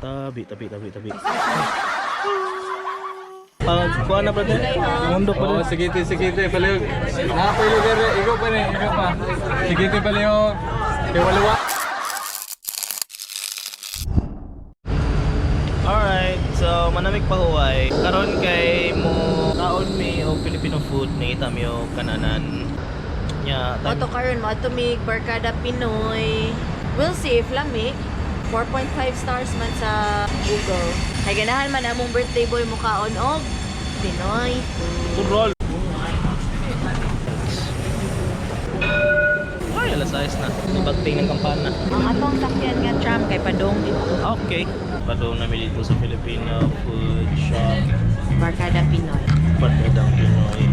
Tabi, tabi, tabi, tabi. Ah, kuha na, brother. Mundo pa Oo, din. sige te, sige te, palihog. Nakapoy lugar eh, ikaw pa rin, ikaw pa. Sige te, palihog. Kay walawa. Alright, so manamig pa huway. Karon kay mo kaon mi og Filipino food ni mi og kananan. Nya, time Moto karon mo ato mig Barkada Pinoy. We'll see if lami. 4.5 stars man sa Google. Kay ganahan man among birthday boy mo kaon og Pinoy food. Turol. Ay, alas 6 na. Nabagting ng kampana. Ang atong sakyan nga tram kay padong dito. Okay. Padung namin dito sa Filipino food shop. Barkada Pinoy. Barkadang Pinoy.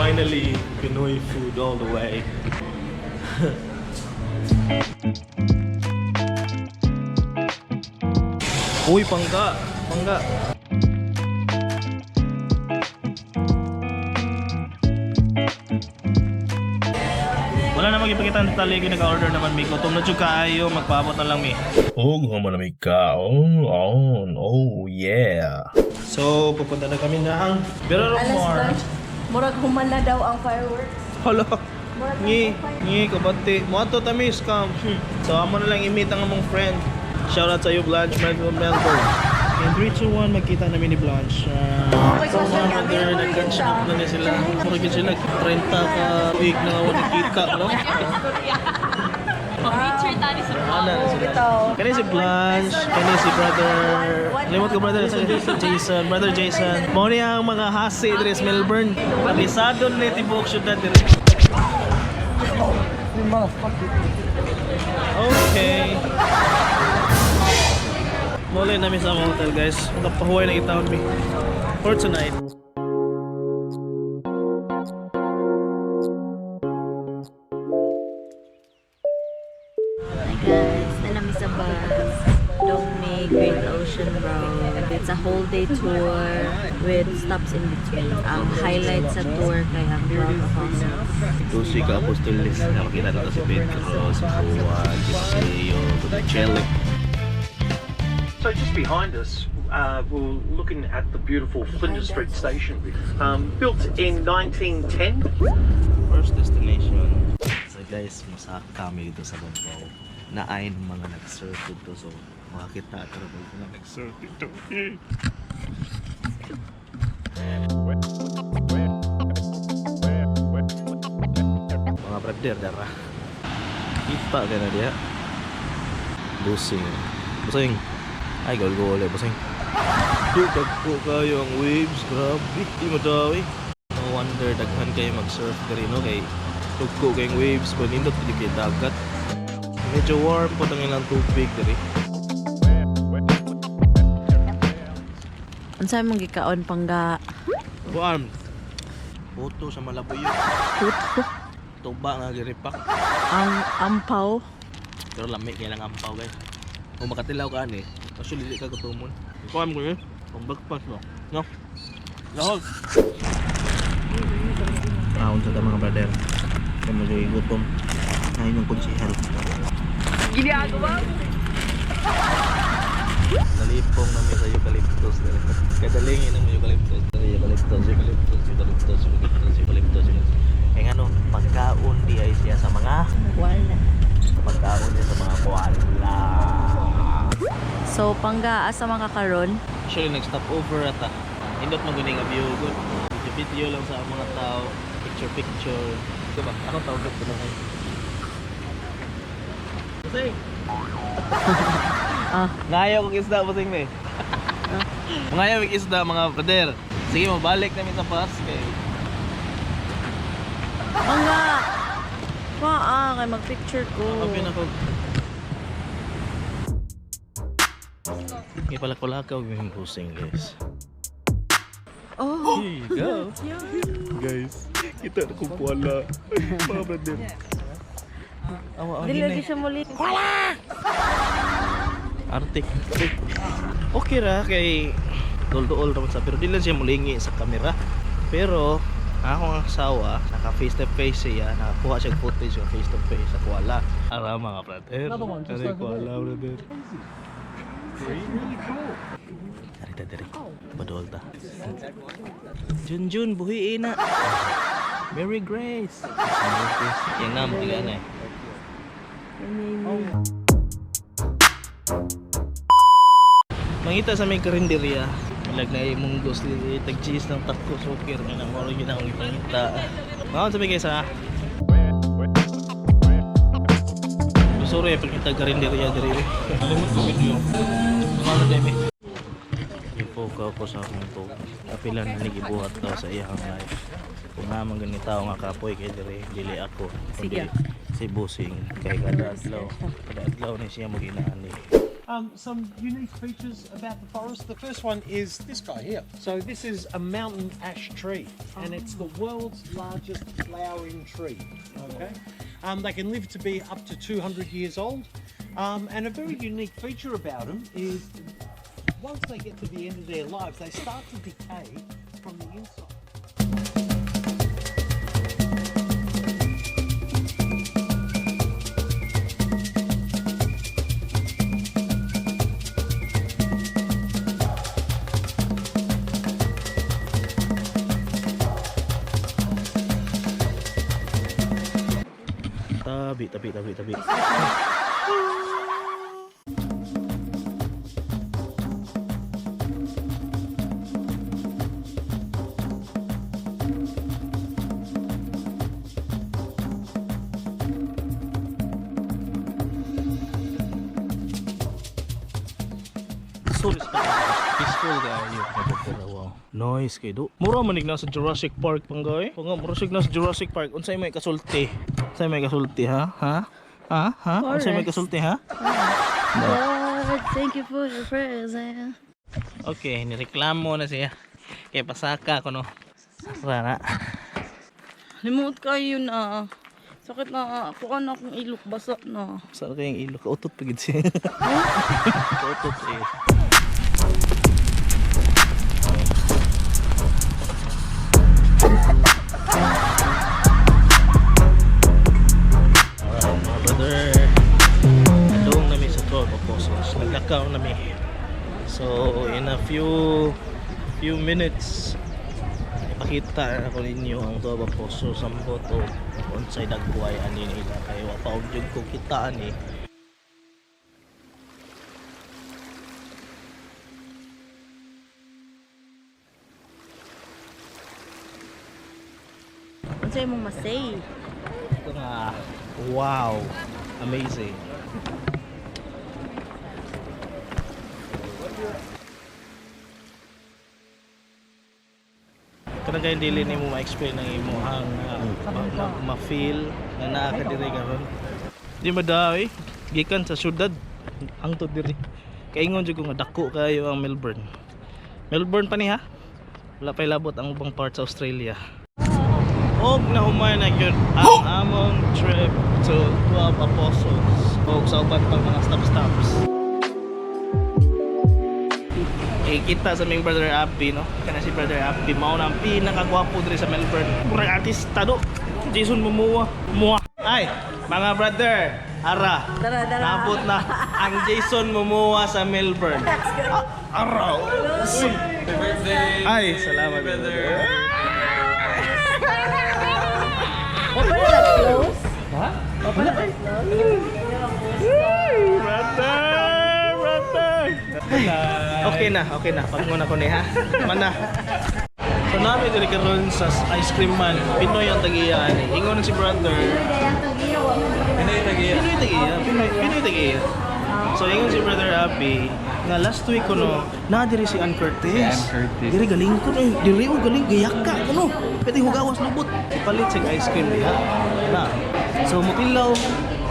Finally, Pinoy food all the way. Uy, pangga! Pangga! Wala na magipakita ang detalye kay nag-order naman mi. Gutom na jud kaayo, magpaabot na lang mi. Oh, gutom na mi ka. Oh, oh, oh, yeah. So, pupunta na kami ng Villaromar. Murag human na daw ang fireworks. Hala. Ngi, ngi, kabati. Mo ato ta mi scam. So, amo na lang i-meet ang among friend. Shout out sa iyo, Blanche, from Melbourne. In 3, 2, 1, magkita namin ni Blanche. So, mga brother, nag-catch up na ni sila. Murag yun sila, 30 ka week na nga wala kita, no? Picture tayo sa Ana na sila. Kani si Blanche, kani si brother. Limot ko brother si Jason, brother Jason. Mao ni ang mga hasi diri sa Melbourne. Alisado ni tibuok syudad diri. Okay. Muli namin sa among hotel, guys. Nakapahuway na itawon mi for tonight. Hi guys, nanami sa bus. Dongmei Great Ocean Road. It's a whole day tour with stops in between. Ang highlight sa tour kay ang 12 Apostles. Tusi ka apostolis. Nakakita na to si Pedro, si Juan, si Mateo, si Michele. So just behind us, we're looking at the beautiful Flinders Street Station, built in 1910. First destination. So guys, masaka kami dito sa Babaw. Naain mga nag-surf dito. So makakita at rin mga nag-surf dito. Mga brother, dara. Kita ka na diya. Busing. Busing. Ay, gol-gol eh, busing. Dugag po kayo ang waves. Grabe. Di mo daw eh. No wonder daghan kayo mag-surf diri no kay tugko kayong waves pag nindot gid kay dagat. Medyo warm po ang ilang tubig diri. Unsa mong gikaon pangga? Warm. Puto sa Malabuyo. Puto. Tuba nga giripak. Ang ampaw. Pero lami kay lang ampaw guys. Kung makatilaw ka ani, actually dili ka gutomon. Kuan ko yun. Kung breakfast mo. No? Lahog. Kaon sa ta mga brother. Kaya medyo gutom. Ngayon yung konsehel. Ginagawa mo. Nalipong namin sa eucalyptus. Kadalingin namin eucalyptus. Eucalyptus, eucalyptus, eucalyptus, eucalyptus, eucalyptus, eucalyptus. Kaya nga no, pagkaon di ay siya sa mga Wala. Pagkaon siya sa mga koala. So pangga asa man ka karon? Actually, nag-stop over ata. Indot man gani nga view. Good. Video-video lang sa mga tao. Picture-picture. Diba? Ako tawag ko na kayo. Busing! Ah. Ngayaw kong isda, busing ni. Ngayaw kong isda, mga brother. Sige, mabalik namin sa bus. Kay Pangga. Wa ah, kay mag-picture ko. Ako na ko. Hindi pala kulakaw yung busing, guys. Oh. Here you go. Guys, kita na kong kuwala. Mga brother. Awa, awa, Dili hinay. lagi siya muli. Arctic. Okay ra kay dol-dol ra man sa pero di lang siya mulingi sa kamera. Pero ang akong asawa, naka face to face siya, nakakuha siya og footage ng face to face sa koala. Ara, mga brother. Ara, koala, brother. Dari ta diri. Badol ta. Junjun buhi na. Mary Grace. Mary Grace. Yang nam tiga na eh. Mangita sa may karinderya. Lag na imong gusto tag cheese ng taco soccer nga nang moro gyud akong ipangita. Maon sa may kaysa. Sorry, pagkita karinderya diri. Limot ko video. Mga demi. Ipokaw ko sa akong to. Kapila na nagibuhat daw sa iyang life. Kung nga man gani tao nga kapoy kay diri, dili ako. Kundi Sige. si Busing kay kada adlaw. Kada adlaw ni siya maginaan ni. Some unique features about the forest. The first one is this guy here. So this is a mountain ash tree, and it's the world's largest flowering tree. Okay, they can live to be up to 200 years old, and a very unique feature about them is once they get to the end of their lives, they start to decay from the inside. Tabi, tabi, tabi, tabi. So peaceful kayo. Wow. Nice kay do. Mura man na sa Jurassic Park panggay. Panga mura sig na sa Jurassic Park. Unsay may kasulti? Unsay may kasulti, ha? Ha? Ha? Ha? Unsay may Forest. kasulti, ha? Lord, thank you for your presence. Okay, nireklamo na siya. Kay pasaka ko no. Sara na. Limot kayo na. Sakit na. Kuha na akong ilok. Basa na. Saan kayong ilok? Kautot pagid siya. Kautot eh. Alright, mga brother. Adong nami sa 12 Apostles. Naglakaw nami. So, in a few minutes, ipakita na ko ninyo ang 12 Apostles sa boto unsay dagkuay ani nila kay wa pa og jud ko kita ani. Unsay mong masay? Ito nga, wow, amazing. Kanang kay dili nimo ma-explain ang imuhang ma-feel na naa ka diri karon. Di ba daw eh, gikan sa syudad hangtod diri. Kaingon jud ko nga dako kayo ang Melbourne. Melbourne pa ni ha. Wala pa ilabot ang ubang part sa Australia. Og nahuman na gyud ang among trip to 12 Apostles og sa uban pang mga stop-stops. Eh, kita sa aming brother Abby, no? Kana si brother Abby, mao na ang pinakagwapo diri sa Melbourne. Murag artista do. Jason Momoa. Moa. Ay, mga brother, ara. Tara, tara. Nabot na ang Jason Momoa sa Melbourne. Ah, ara. Happy birthday! Ay, salamat, brother. Brother! Brother! Okay na, okay na. Pagmuna ko ni ha. Mana. So nami diri karon sa ice cream man. Pinoy ang tagiya ani. Ingon si brother. Pinoy Tagiya. Pinoy tagiya. Pinoy, Pinoy tagiya. So ingon si brother Abby nga last week ko no, na diri si Ann Curtis. Si Ann Curtis. Diri galing ko no. Diri o galing gayaka ko no. Pwede hugawas lubot. Ipalit sig ice cream diha. Na. So mutilaw,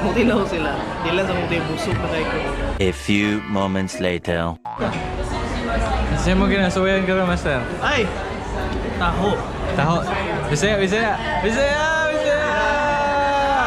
mutilaw sila. Dila sa muti busog na kay ko. A few moments later. Kasi mo ginasuwayan ka rin, master. Ay! Taho. Taho. Bisaya, Bisaya! Bisaya! Bisaya!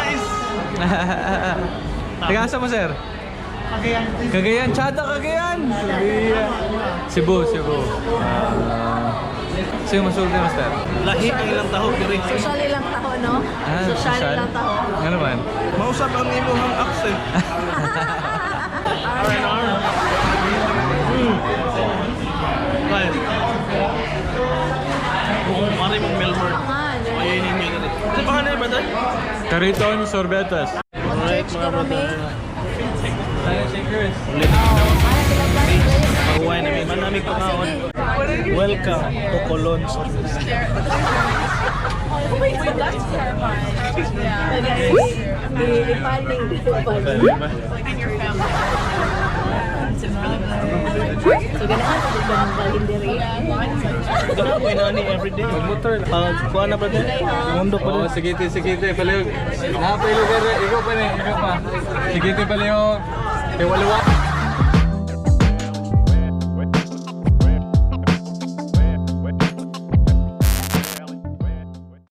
Nice! Taga asa mo, sir? Cagayan. Cagayan. Chada, Cagayan! Sabiya. Cebu, Cebu. Ah. Sino masulti, master? Lahi ang ilang taho diri. Social ilang taho, no? Ah, Social social. ilang taho. Nga naman. Mausap ang imong accent. R&R. Right. Kung mari mong Melbourne. Ayaw ninyo diri. Sa pangalan ni brother? Kariton Sorbetas. Alright, mga brother. Tayo, shakers. Mahuway na may manamig pangaon. Welcome to Colon Street. Ipaning. So, ganahan ko ka mong balhin diri. Ganun ko inani everyday. Magmotor lang. Pag kuha na brother. Mundo pa Oo, din. sige te, sige te, palihog. Napay lugar, ikaw pa na, ikaw pa. Sige te, palihog. Iwalawa.